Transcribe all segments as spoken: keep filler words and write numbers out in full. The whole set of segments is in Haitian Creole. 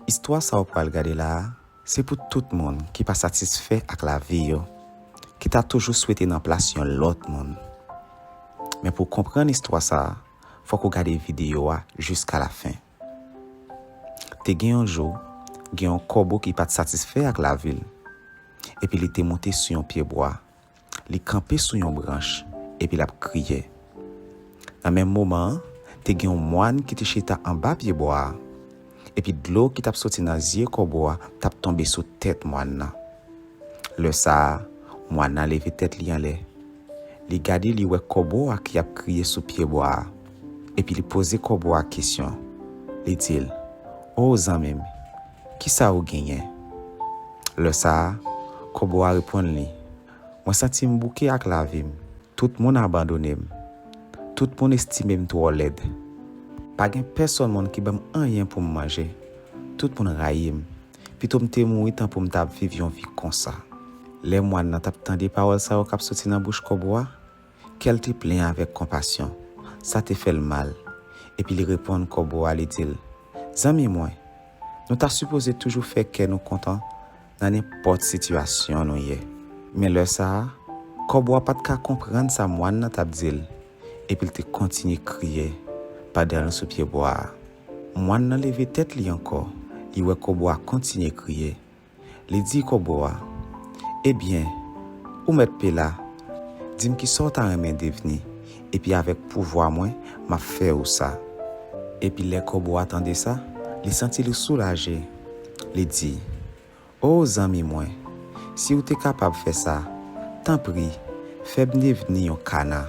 Istwa sa w pral gade la a, se pou tout moun ki pa satisfè ak lavi yo, ki ta toujou swete nan plas yon lòt moun. Men pou w konprann istwa sa a, fòk ou gade videyo a jiska lafen. Te gen yon jou, gen yon kòbo ki pa t satisfè ak lavi l, epi li te monte sou yon pyebwa. Li kanpe sou yon branch, epi l ap kriye. Nan menm moman an, te gen yon mwàn ki te chita anba pyebwa a, epi dlo ki t ap soti nan zye kòbo a t ap tonbe sou tèt mwàn nan. Lè sa a, mwàn nan leve tèt li anlè. Li gade, li wè kòbo a ki ap kriye sou pyebwa a, epi li poze kòbo a kesyon. Li di l, "O zanmi m, kisa ou genyen?" Lè sa a, kòbo a reponn li, "Mwen santi m bouke ak lavi m. Tout moun abandone m. Tout moun estime m twò lèd. Pa gen pèsonn moun ki ban m anyen pou m manje. Tout moun rayi m. Pito m te mouri tan pou m t ap viv yon vi konsa." Lè mwàn nan t ap tande pawòl sa yo k ap soti nan bouch kòbo a, kè l te plen avèk konpasyon. Sa te fè l mal. Epi li reponn kòbo a, li di l, "Zanmi mwen, nou ta sipoze toujou fè kè nou kontan nan nenpòt sitiyasyon nou ye." Men lè sa a, kòbo a pa t ka konprann sa mwàn nan t ap di l, epi l te kontinye kriye pandan l sou pyebwa a. Mwàn nan leve tèt li ankò, li wè kòbo a kontinye kriye. Li di kòbo a, "Ebyen, ou mèt pe la, di m kisa w ta renmen devni, epi avèk pouvwa mwen, m ap fè ou sa." Epi lè kòbo a tande sa, li santi li soulaje. Li di, "O zanmi mwen, si w te kapab fè sa, tanpri, fè m devni yon kana.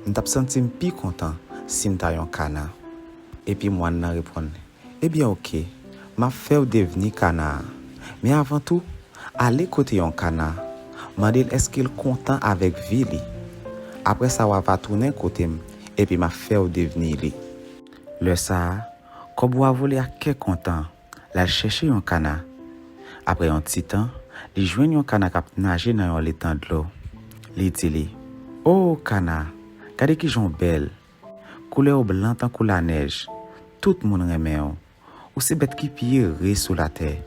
M t ap santi m pi kontan si m ta yon kana." Epi mwàn nan reponn, "Ebyen, oke, m ap fè w devni kana a. Men avan tou, ale kote yon kana, mande l èske l kontan avèk vi li. Apre sa, w a va tounen kote m, epi m a fè w devni li." Lè sa a, kòbo a vole ak kè kontan, l al chèche yon kana. Apre yon ti tan, li jwenn yon kana k ap naje nan yon letan dlo. Li di li, "O kana, gade kijan w bèl! Koulè w blan tankou lanèj. Tout moun renmen w. Ou se bèt ki pi ere sou latè."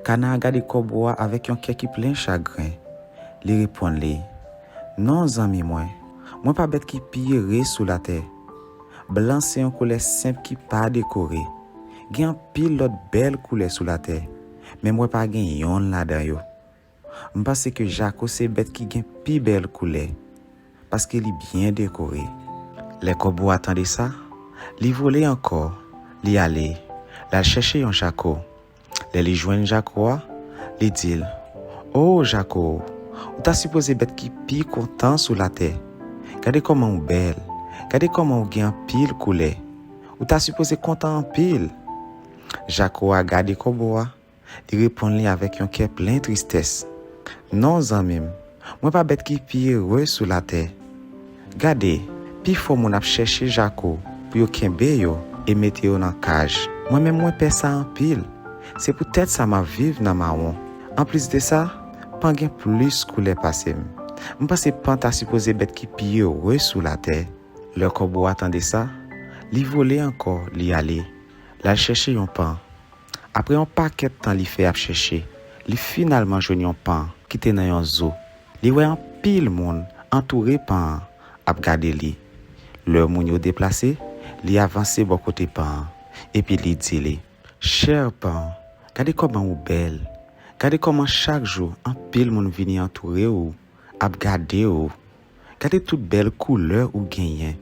Kana a gade kòbo a avèk yon kè ki plen chagren. Li reponn li, "Non, zanmi mwen, mwen pa bèt ki pi ere sou latè. Blan se yon koulè senp ki pa dekore. Gen anpil lòt bèl koulè sou latè, men mwen pa gen yonn ladan yo. M panse ke jako se bèt ki gen pi bèl koulè, paske li byen dekore." Lè kòbo a tande sa, li vole ankò, li ale, l al chèche yon jako. Lè li jwenn jako a, li di l, "O jako, ou ta sipoze bèt ki pi kontan sou latè. Gade kòman ou bèl, gade kòman ou gen anpil koulè. Ou ta sipoze kontan anpil." Jako a gade kòbo a, li reponn li avèk yon kè plen tristès, "Non, zanmi m, mwen pa bèt ki pi ere sou latè. Gade, pifò moun ap chèche jako pou yo kenbe yo e mete yo nan kaj. Mwen menm, mwen pè sa anpil. Se poutèt sa m ap viv nan mawon. Anplis de sa, pan gen plis koulè pase m. M panse pan ta sipoze bèt ki pi ere sou latè." Lè kòbo a tande sa, li vole ankò, li ale, l al chèche yon pan. Apre yon pakèt tan li fè ap chèche, li finalman jwenn yon pan ki te nan yon zo. Li wè anpil moun antoure pan an, ap gade li. Lè moun yo deplase, li avanse bò kote pan an, epi li di li, "Chè pan, gade kòman ou bèl. Gade kòman chak jou anpil moun vini antoure w, ap gade w. Gade tout bèl koulè ou genyen.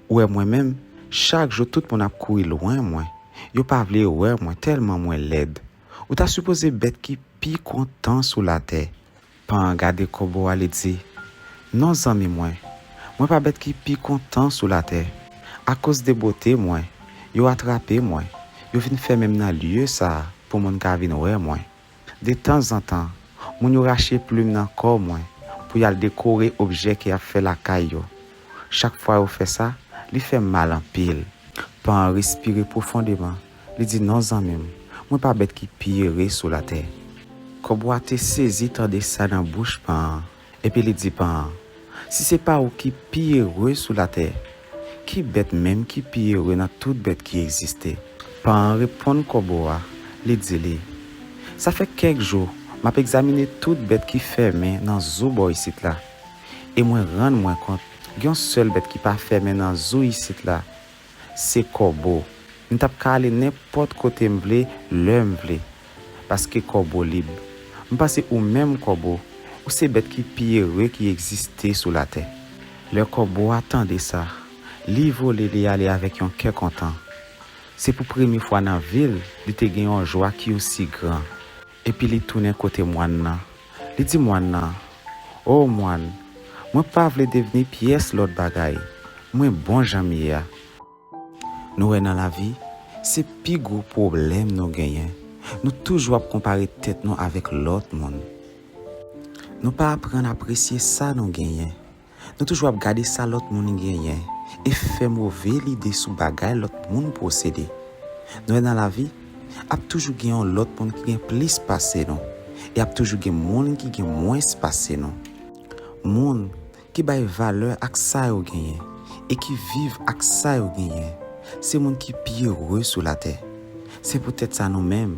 Ou wè mwen menm, chak jou tout moun ap kouri lwen mwen. Yo pa vle wè mwen tèlman mwen lèd. Ou ta sipoze bèt ki pi kontan sou latè." Pan an gade kòbo a, li di, "Non, zanmi mwen, mwen pa bèt ki pi kontan sou latè. Akoz de bote mwen, yo atrape mwen, yo vin fèmen m nan lye sa a pou moun ka vin wè mwen. Detanzantan, moun yo rache plim nan kò mwen pou y al dekore objè ke y ap fè lakay yo. Chak fwa yo fè sa, li fè m mal anpil." Pan an respire pwofondeman. Li di, "Non, zanmi m, mwen pa bèt ki pi ere sou latè." Kòbo a te sezi tande sa nan bouch pan an, epi li di pan an, "Si se pa ou ki pi ere sou latè, ki bèt menm ki pi ere nan tout bèt ki egziste?" Pan an reponn kòbo a, Li di li, sa fè kèk jou m ap egzamine tout bèt ki fèmen nan zou bò isit la. E mwen rann mwen kont, gen yon sèl bèt ki pa fèmen nan zou isit la. Se kòbo. M t ap ka ale nenpòt kote m vle, lè m vle. Paske kòbo lib. M panse ou menm kòbo, ou se bèt ki pi ere ki egziste sou latè. Lè kòbo a tande sa, li vole li ale avèk yon kè kontan. Se pou premye fwa nan vi l, li te gen yon jwa ki osi gran. Epi li tounen kote mwann nan. Li di mwann nan, o mwann, mwen pa vle devni pyès lòt bagay. Mwen bon jan m ye a. Nou wè nan lavi, se pi gwo pwoblèm nou genyen. Nou toujou ap konpare tèt nou avèk lòt moun. Nou pa aprann apresye sa nou genyen. Nou toujou ap gade sa lòt moun genyen e fè move lide sou bagay lòt moun posede. Nou wè nan lavi, ap toujou gen yon lòt moun ki gen plis pase nou, e ap toujou gen moun ki gen mwens pase nou. Moun ki bay valè ak sa yo genyen e ki viv ak sa yo genyen, se moun ki pi ere sou latè. Se poutèt sa nou menm,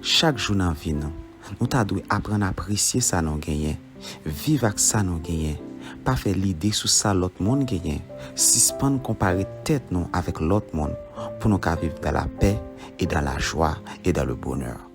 chak jou nan vi nou, nou ta dwe aprann apresye sa nou genyen, viv ak sa nou genyen, pa fè lide sou sa lòt moun genyen, sispann konpare tèt nou avèk lòt moun pou nou ka viv dans la paix et dans la joie et dans le bonheur.